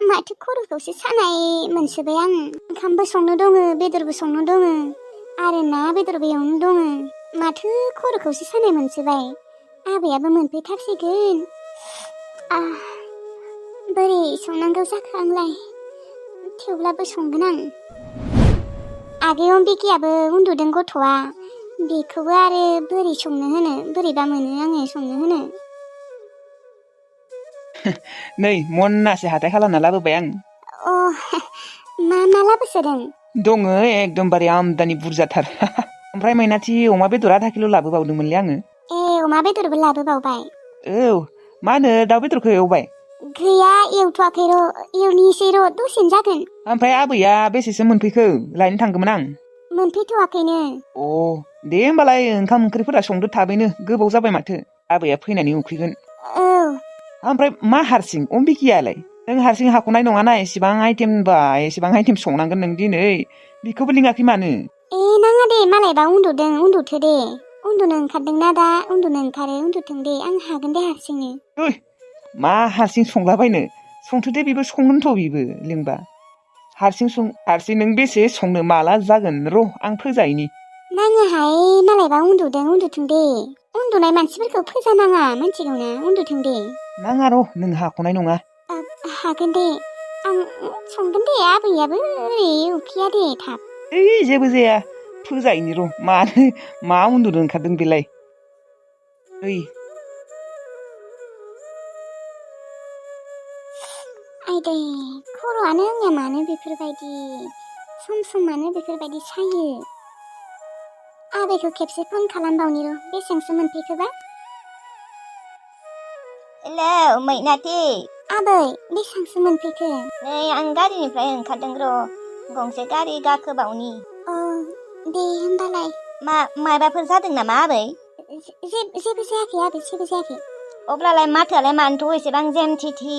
माथो खर'खौसो सानाय मोनसोबाय आं ओंखामबो संनो दङो बेदरबो संनो दङो आरो ना बेदरबो एवनो दङो माथो खर'खौसो सानाय मोनसोबाय आबैयाबो मोनफैथारसिगोन बोरै संनांगौ जाखो आंलाय थेवब्लाबो संगोन आं आगै अम्बिकायाबो उन्दुदों गथ'आ बेखौबो आरो बोरै संनो होनो बोरैबा मोनो आङो संनो होनो नै मनासे हाथाय खालामना लाबोबाय आं अ मा लाबोसोदों दङो एकदमबारे आमदानि बुरजाथार ओमफ्राय मैनाथि अमा बेदर आधा किल' लाबोबावदोंमोनलै आङो ए अमा बेदरबो लाबोबावबाय औ मा होनो दाउ बेदरखौ एवबाय गैया एवथ'वाखै एवनोसै दसेनो जागोन ओमफ्राय आबैया बेसेसो मोनफैखो लायनो थांगौमोन आं मोनफैथ'वाखैनो अ दे होमबालाय ओंखाम ओंख्रिफोरा संदो थाबैनो गोबाव जाबाय माथो आबैया फैनानै उखैगोन औ ओमफ्राय मा हारसिं अम्बिकायालाय नों हारसिं हाख'नाय नङाना एसेबां आइटेम संनांगोन नों दिनै बिखौबो लिङाखै मानो ए नाङा दे मालायबा उन्दुथो दे उन्दुनो ओंखारदोंना दा उन्दुनो ओंखारो उन्दुथों दे आं हागोन दे हारसिंनो मा हारसिं संलाबायनो संथ'दे बेबो संगोनथ' बेबो लिंबा हारसिं नों बेसे संनो माला जागोन र' आं फोजाहैनि नाङाहाय मालायबा उन्दुथों दे उन्दुनाय मानसिफोरखौ फोजानाङा मिथिगौना उन्दुथों दे नाङा र' नों हाख'नाय नङा हागोन दे आं संगोन दे आबैयाबो ओरै उखैया दे थाब जेबो जाया फोजाहैनि र' मा उन्दुनो ओंखारदों बेलाय आइदै खर'आनो आंनिया मानो बेफोरबायदि सम मानो बेफोरबायदि सायो आबैखौ खेबसे फन खालामबावनि र' बेसेबांसो मोनफैखोबा हेलौ मैनाथि आबै बेसेबांसो मोनफैखो नै आं गारिनिफ्राय ओंखारदों र' गंसे गारि गाखोबावनि अ दे होमबालाय माबाफोर जादों नामा आबै जेबो जायाखै आबै जेबो जायाखै अब्लालाय माथोआलाय मानोथ' एसेबां जेमथिथि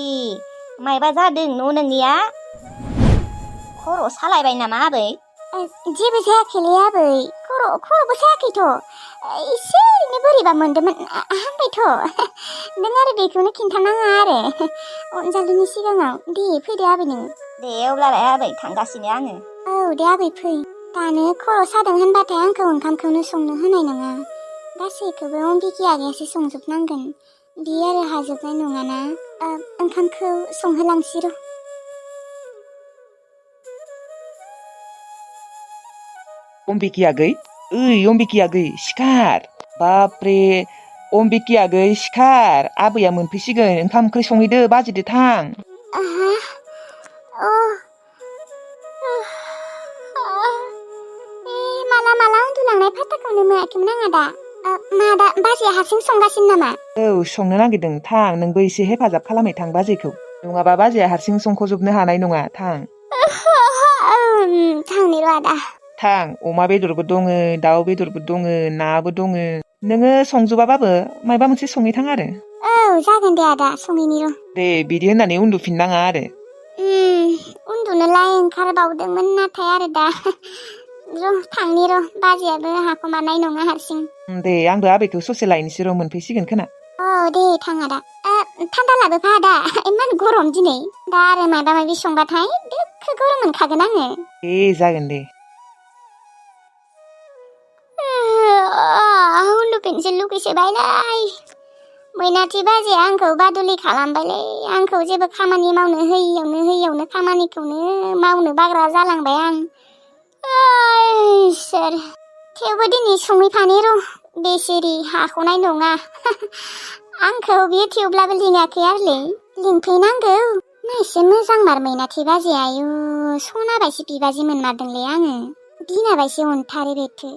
मायबा जादों न' नोंनिया खर' सालायबाय नामा आबै जेबो जायाखैलै आबै खर'बो सायाखैथ' एसे ओरैनो बोरैबा मोनदोंमोन हामबायथ' नों आरो बेखौनो खिन्थानाङा आरो अनजालिनि सिगाङाव दे फैदो आबै नों दे अब्लालाय आबै थांगासिनो आङो औ दे आबै फै दानो खर' सादों होनबाथाय आंखौ ओंखामखौनो संनो होनाय नङा गासैखौबो अम्बिका आगैयासो संजोबनांगोन बि आरो हाजोबनाय नङाना ओंखामखौ संहोलांसै र' अम्बिका आगै सिखार बाप्रे अम्बिका आगै सिखार आबैया मोनफैसिगोन ओंखाम ओंख्रि संहैदो बाजैदो थां माला उन्दुलांनाय फात्ताखौनो मोनाखैमोन आङो दा बाजैया हारसिं संगासिनो नामा औ संनो नागिरदों थां नोंबो एसे हेफाजाब खालामहै थां बाजैखौ नङाबा बाजैया हारसिं संख'जोबनो हानाय नङा थां थांनि र' आदा थां अमा बेदरबो दङो दाउ बेदरबो दङो नाबो दङो नोङो संजोबाबाबो मायबा मोनसे संहैथां आरो औ जागोन दे आदा संहैनि र' दे बिदि होननानै उन्दुफिननाङा आरो उन्दुनोलाय ओंखारबावदोंमोन नाथाय आरो दा थांनि र' बाजैयाबो हाखुमानाय नङा हारसिं दे आंबो आबैखौ ससे लायनोसै र' मोनफैसिगोन खोना औ दे थां आदा थान्दा लाबोफा आदा इमान गरम दिनै दा आरो माबा माबि संबाथाय दोखो गरम मोनखागोन आङो दे जागोन दे उन्दुफिनसो लुगैसोबायलै मैनाथि बाजैया आंखौ बादुलि खालामबायलै आंखौ जेबो खामानि मावनो होयियावनो खामानिखौनो मावनो बाग्रा जालांबाय आं इसोर थेवबो दिनै संहैफानि र' बेसेरि हाख'नाय नङा आंखौ बियो थेवब्लाबो लिङाखै आरोलै लिंफैनांगौ नायसे मोजां मार मैनाथि बाजैया आयु सना बायसो बिबाजै मोनमारदोंलै आङो दिना बायसो अनथारो बेथो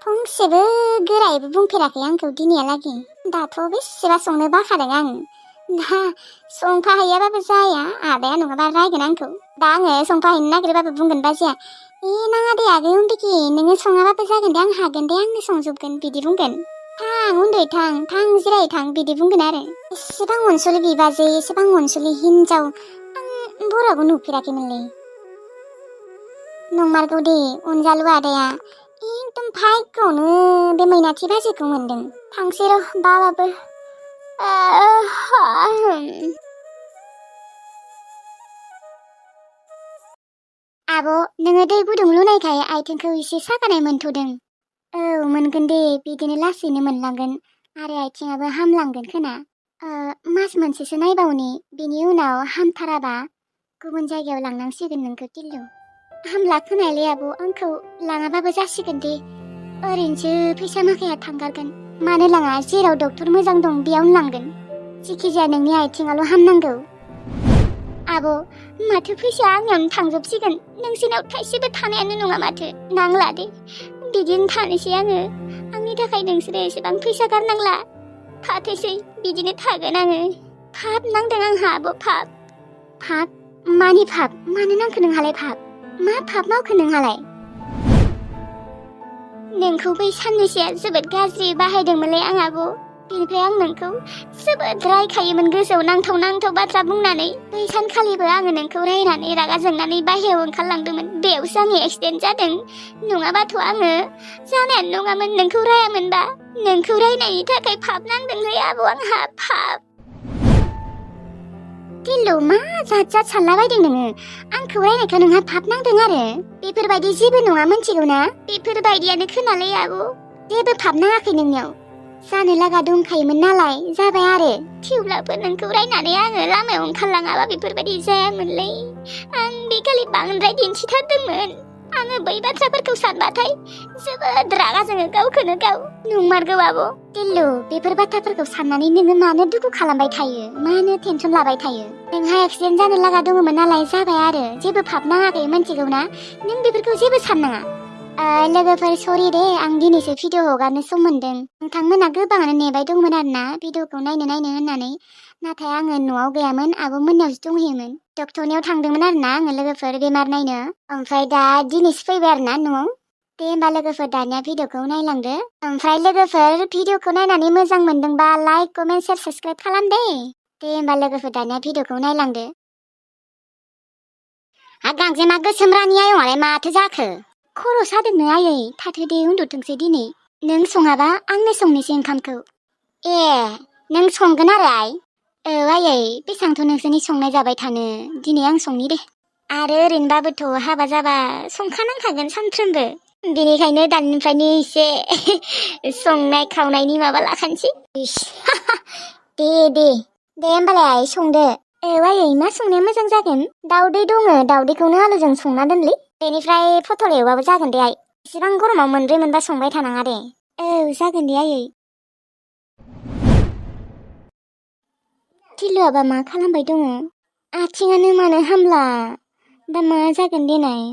फंसेबो गोरायैबो बुंफेराखै आंखौ दिनैहालागै दाथ' बेसेबा संनो बाखादों आं दा संफाहैयाबाबो जाया आदाया नङाबा रायगोन आंखौ दा आङो संफाहैनो नागिरबाबो बुंगोन बाजैया नाङा दे आगै अम्बिकि नोङो सङाबाबो जागोन दे आं हागोन दे आंनो संजोबगोन बिदि बुंगोन थां उन्दै थां जिराय थां बिदि बुंगोन आरो एसेबां अनसुलि बिबाजै एसेबां अनसुलि हिनजाव आं बरावबो नुफेराखैमोनलै नंमारगौ दे अनजालु आदाया एकदम भाग्यआवनो बे मैनाथि बाजैखौ मोनदों थांसै र' बाबाबो आब' नोङो दै गुदुं लुनायखाय आथिंखौ एसे सागानाय मोनथ'दों। औ मोनगोन दे बिदिनो लासैनो मोनलांगोन आरो आथिङाबो हामलांगोन खोना। मास मोनसेसो नायबावनि बेनि उनाव हामथाराबा गुबुन जायगायाव लांनांसिगोन नोंखौ टिल्लु। हामला खोनायलै आब' आंखौ लाङाबाबो जासिगोन दे। ओरैनोसो फैसा माखाया थांगारगोन। मानो लाङा जेराव डक्टर मोजां दं बेयावनो लांगोन। जिखिजाया नोंनि आथिङाल' हामनांगौ। आब' माथो फैसाया आंनियावनो थांजोबसिगोन। नोंसिनाव थाइसेबो थानायानो नङा माथो। नांला दे बिदिनो थानोसै आङो। आंनि थाखाय नोंसोरो एसेबां फैसा गारनांला। थाथोंसै बिदिनो थागोन आङो। फाप नांदों आंहा आब' फाप। फाप? मानि फाप? मानो नांखो नोंहालाय फाप? मा फाप मावखो नोंहालाय? नोंखौ बै साननैसोआ जोबोद गाज्रि बाहायदोंमोनलै आं आब'। बेनिफ्राय आं नोंखौ जोबोद रायखायोमोन गोसोआव नांथाव नांथाव बाथ्रा बुंनानै। बै सानखालिबो आङो नोंखौ रायनानै रागा जोंनानै बाहेरायाव ओंखारलांदोंमोन। बेयावसो आंनि एक्सिडेन्ट जादों। नङाबाथ' आङो जानायानो नङामोन नोंखौ रायामोनबा। नोंखौ रायनायनि थाखाय फाप नांदोंलै आब' आंहा फाप। टिल्लु मा जात जात सानलाबायदों नोङो? आंखौ रायनायखौ नोंहा फाप नांदों आरो? बेफोरबायदि जेबो नङा मोनथिगौ ना? बेफोरबायदियानो खोनालै आब'। जेबो फाप नाङाखै नोंनियाव। जानो लागा दंखायोमोन नालाय जाबाय आरो। थेवब्लाबो नोंखौ रायनानै आङो लामायाव ओंखारलाङाबा बेफोरबायदि जायामोनलै। आं बे खालि बांद्राय दिन्थिथारदोंमोन। आङो बै बाथ्राफोरखौ सानबाथाय जोबोद रागा जोङो गावखौनो गाव। नंमारगौ आब'। टिल्लु बेफोर बाथ्राफोरखौ साननानै नोङो मानो दुखु खालामबाय थायो? मानो टेनसन लाबाय थायो? नोंहा एक्सिडेन्ट जानो लागा दङमोन नालाय जाबाय आरो। जेबो फाप नाङाखै मोनथिगौ ना? नों बेफोरखौ जेबो साननाङा। लोगोफोर सरि दे आं दिनैसो भिडिअ हगारनो सम मोन्दों। नोंथांमोना गोबाङानो नेबाय दंमोन आरोना भिडिअखौ नायनो होननानै। नाथाय आङो न'आव गैयामोन आब' मोननावसो दंहैयोमोन। डक्टरनियाव थांदोंमोन आरोना आङो लोगोफोर बेमार नायनो। ओमफ्राय दा दिनैसो फैबाय आरोना न'आव। दे होमबा लोगोफोर दानिया भिडिअखौ नायलांदो। ओमफ्राय लोगोफोर भिडिअखौ नायनानै मोजां मोनदोंबा लाइक कमेन्ट शेयार साबस्क्राइब खालाम दे। दे होमबा लोगोफोर दानिया भिडिअखौ नायलांदो। गांजेमा गोसोम रानि आयंआलाय माथो जाखो? खर' सादोंनो आयै थाथो दे उन्दुथोंसै दिनै। नों सङाबा आंनो संनोसै ओंखामखौ। ए नों संगोन आरो आइ? औ आयै बेसांथ' नोंसोरनि संनाय जाबाय थानो। दिनै आं संनि दे। आरो ओरैनोबाबोथ' हाबा जाबा संखानांखागोन सानफ्रोमबो। बेनिखायनो दानिफ्रायनो एसे संनाय खावनायनि माबा लाखानोसै। दे दे दे होमबालाय आइ संदो। औ आयै मा संनाया मोजां जागोन? दाउदै दङ दाउदैखौनो आलुजों संना दोनलै। बेनिफ्राय फटल एवबाबो जागोन दे आइ। इसेबां गरमाव मोनब्रै मोनबा संबाय थानाङा दे। औ जागोन दे आयै। टिल्लुआबा मा खालामबाय दङ? आथिङानो मानो हामला? दा मा जागोन देनाय?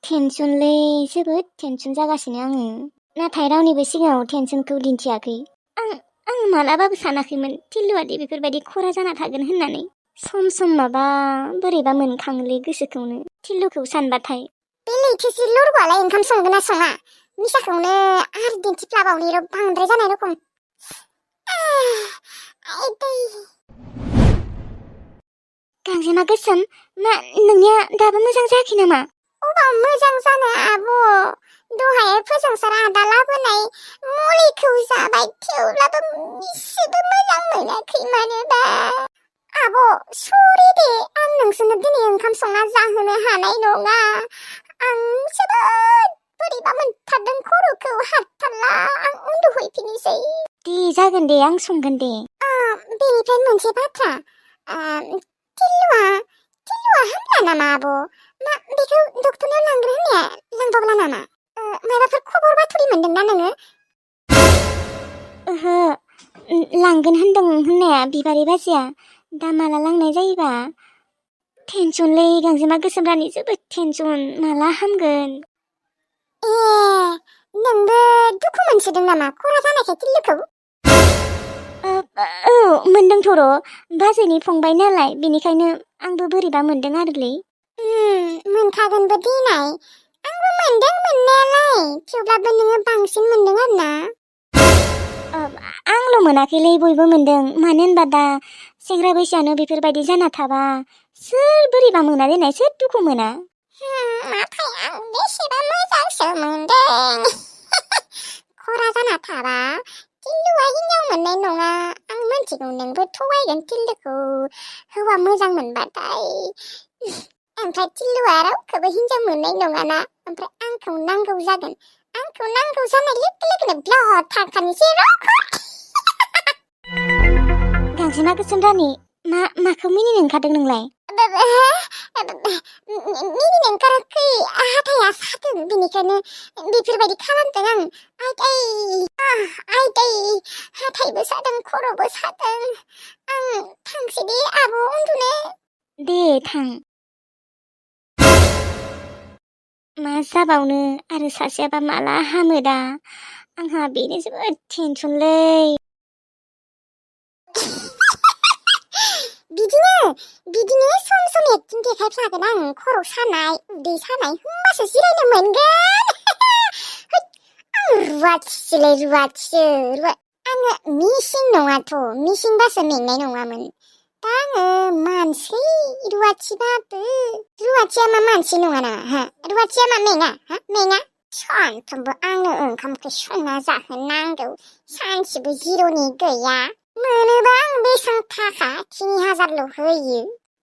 टेनसनलै जोबोद टेनसन जागासिनो आङो। नाथाय रावनिबो सिगाङाव टेनसनखौ दिन्थियाखै। आं मालाबाबो सानाखैमोन टिल्लुआ दि बेफोरबायदि खरा जाना थागोन होननानै। सम सम माबा बोरैबा मोनखाङोलै गोसोखौनो टिल्लुखौ सानबाथाय। बे लैथोसि लरग'आलाय ओंखाम संगोन ना सङा? निसाखौनो आरो दिन्थिफ्लाबावनि बांद्राय जानाय रखम। गांजेमा गोसोम मा नोंनिया दाबो मोजां जायाखै नामा? अबाव मोजां जानो आब'? दहाय फोजोंसार आदा लाबोनाय मुलिखौ जाबाय थेवब्लाबो इसेबो मोजां मोनाखै मानोबा। आब' सरि दे आं नोंसोरनो दिनै ओंखाम संना जाहोनो हानाय नङा। आं जोबोद बोरैबा मोनथारदों खर'खौ हाथारला आं उन्दुहैफिननोसै। दे जागोन दे आं संगोन दे। बेनिफ्राय मोनसे बाथ्रा टिल्लुआ हामला नामा आब'? मा बेखौ डक्टरनाव लांग्रो होननाया लांबावला नामा? माबाफोर खबर बाथरि मोनदोंना नोङो? ओहो लांगोन होनदों होननाया बिबारि बाजिया। दा माला लांनाय जायोबा? टेनसनलै गांजेमा गोसोम रानि जोबोद टेनसन माला हामगोन। ए नोंबो दुखु मोनसोदों नामा खरा जानायखाय टिल्लुखौ? औ मोनदोंथ' र' बाजैनि फंबाय नालाय बेनिखायनो आंबो बोरैबा मोनदों आरोलै। मोनखागोनबो देनाय। आंबो मोनदों मोननायालाय थेवब्लाबो नोङो बांसिन मोनदों आरोना। आंल' मोनाखैलै बयबो मोनदों। मानो होनबा दा सेंग्रा बैसोआनो बेफोरबायदि जाना थाबा सोर बोरैबा मोना देनाय सोर दुखु मोना? नाथाय आं बेसेबा मोजांसो मोनदों। खरा जाना थाबा टिल्लुआ हिनजाव मोननाय नङा। आं मिथिगौ नोंबो थगायगोन टिल्लुखौ हौवा मोजां मोनबाथाय। ओमफ्राय टिल्लुआ रावखौबो हिनजाव मोननाय नङाना ओमफ्राय आंखौ नांगौ जागोन आंखौ नांगौ जानाय लोगो लोगोनो ब्लद थांखानोसै गांजेमा गोसोम रानि माखौ मिनिनो ओंखारदों नोंलाय मिनिनो ओंखाराखै हाथाया सादों बेनिखायनो बेफोरबायदि खालामदों आं आइदै हाथायबो सादों खर'बो सादों आं थांसै दे आब' उन्दुनो दे थां मा जाबावनो आरो सासेयाबा माला हामो दा आंहा बेनो जोबोद टेनसनलै बिदिनो सम सम एक्टिं देखायफ्लागोन आं खर' सानाय उदै सानाय होमबासो जिरायनो मोनगोन आं रुवाथिसो आङो मिसिं नङाथ' मिसिंबासो मेंनाय नङामोन दा आङो मानसि रुवाथिबाबो रुवाथिया मा मानसि नङाना रुवाथिया मा मेङा सानफ्रोमबो आंनो ओंखामखौ संना जाहोनांगौ सानसेबो जिर'नि गैया मोनोबा आं बेसेबां थाखा 3000ल' होयो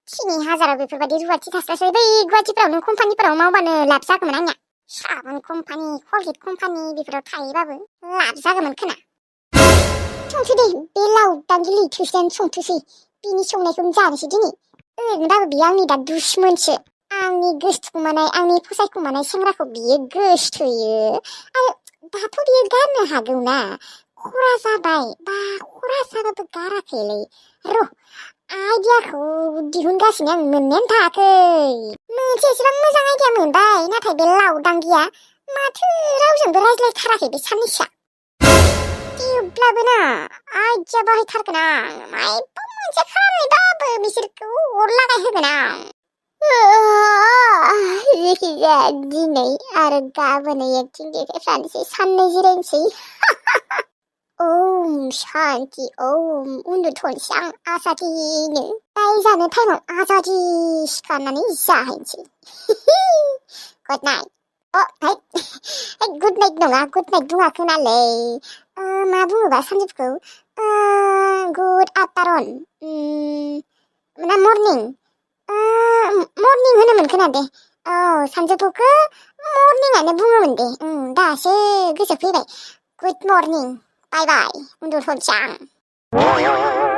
3000आव बेफोरबायदि रुवाथि थास्लायस्लाय बै गुवाहाटिफोरावनो कम्पानिफोराव मावबानो लाब जागौमोन आंनिया साबोन कम्पानि कलगेट कम्पानि बेफोराव थायोबाबो लाब जागौमोन खोना संथो दे बे लावदांगि लैथोसेयानो संथोसै बिनि संनायखौनो जानोसै दिनै ओरैनोबाबो बियो आंनि दा दुश्मनसो आंनि गोसोथोखुमानाय आंनि फसायखुमानाय सेंग्राखौ बियो गोसोथोयो आरो दाथ' बियो गारनो हागौना खरा जाबाय बा खरा जाबाबो गाराखैलै र' आइडियाखौ दिहुनगासिनो आं मोननायानो थायाखै मोनसे एसेबां मोजां आइडिया मोनबाय नाथाय बे लावदांगिया माथो रावजोंबो रायज्लायथाराखै बे साननैसोआ थेवब्लाबो ना आइडिया बाहायथारगोन आं मायबा मोनसे खालामनायबाबो बिसोरखौ अर लागायहोगोन आं जायखिजाया दिनै आरो गाबोनै एक्टिं देखायफ्लानोसै साननै जिरायनोसै ओम शान्ति ओम उन्दुथ'नोसै आं आजादिनो दाय जानो टाइमाव आजादि सिखारनानै जाहैनोसै गुड नाइट गुड नाइट नङा गुड नाइट बुङाखोनालै मा बुङोबा सानजौफुखौ गुड आफ्टारन ना मर्निं मर्निं होनोमोन खोना दे औ सानजौफुखौ मर्निंआनो बुङोमोन दे दासो गोसोआव फैबाय गुड मर्निं बाय बाय उन्दुथ'नोसै आं